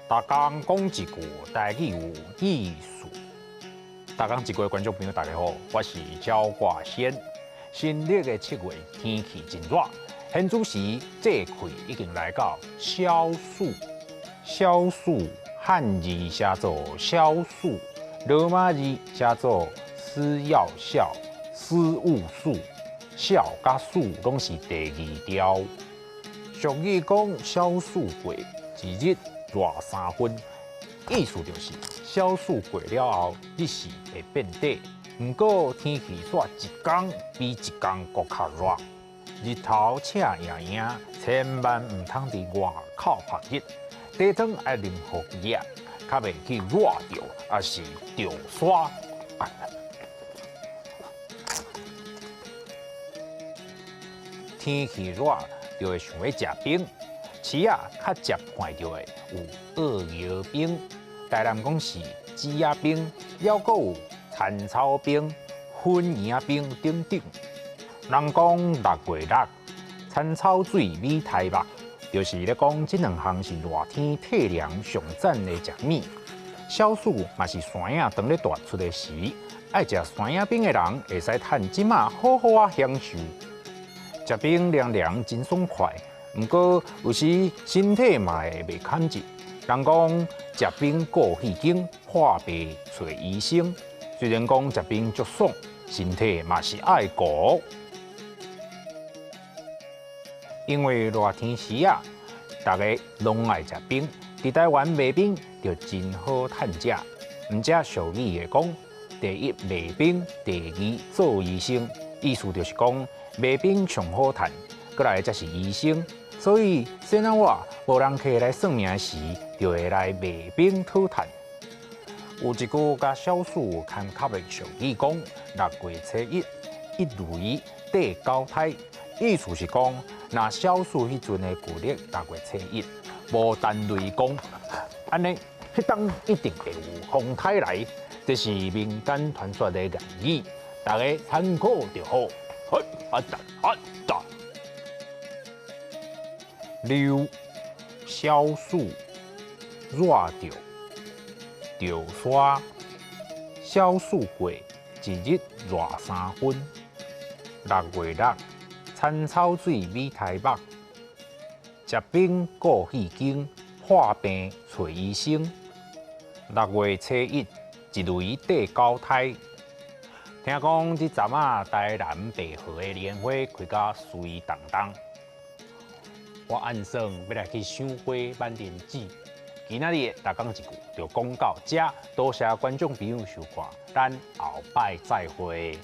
逐工講一句台語有意思。逐工一句的觀眾朋友，大家好，我是焦掛先。新曆的7月天氣真熱，現此時節氣已經來到小暑。小暑漢字寫做小暑，羅馬字寫做司藥孝，司務暑，孝佮暑攏是第二調。俗語講小暑過，一日熱三分，意思就是小暑過了後，日時會變短。毋過天氣煞一工比一工閣較熱，日頭赤炎炎，千萬毋通佇外口曝日。茶湯愛啉予熱，較袂去熱著，抑是著沙。天氣熱就會想欲食冰，市仔較捷看著的有澳搖冰，台南講是枝仔冰，猶閣有田草冰、粉圓仔冰等等。人講6月6，田草水米苔目，就是咧講這兩項是熱天退涼上讚的食物。小暑嘛是山仔當咧大出的時，愛食山仔冰的人會使趁這馬好好仔享受。食冰涼涼真爽快，毋過有時身體嘛會袂堪熱。人講食冰顧戲精，破病揣醫生。雖然講食冰足爽，身體嘛是愛顧。因為熱天時啊，大家攏愛食冰，佇台灣賣冰就真好趁食。毋只俗語會講，第一賣冰，第二做醫生，意思就是講賣冰上好趁，閣來才是醫生。所以，先仔我無人客來算命時，就會來賣冰討趁。有一句佮小暑有牽涉的俗語講：6月初一，一雷綴九胎，意思是講，若小暑彼陣的舊曆6月初一，無彈雷公，按呢，彼當一定會有風颱來。這是民間傳說的諺語，大家參考就好。好，阿達阿達。六小暑熱著著沙，小暑過，一日熱三分。6月6，田草水米苔目。食冰顧戲精，破病揣醫生。6月初一，一雷綴九胎。聽講這陣仔台南白河的蓮花開甲媠當當。我按算欲來去賞花挽蓮子。今仔日的逐工一句就講到遮，多謝觀眾朋友收看，咱後擺再會。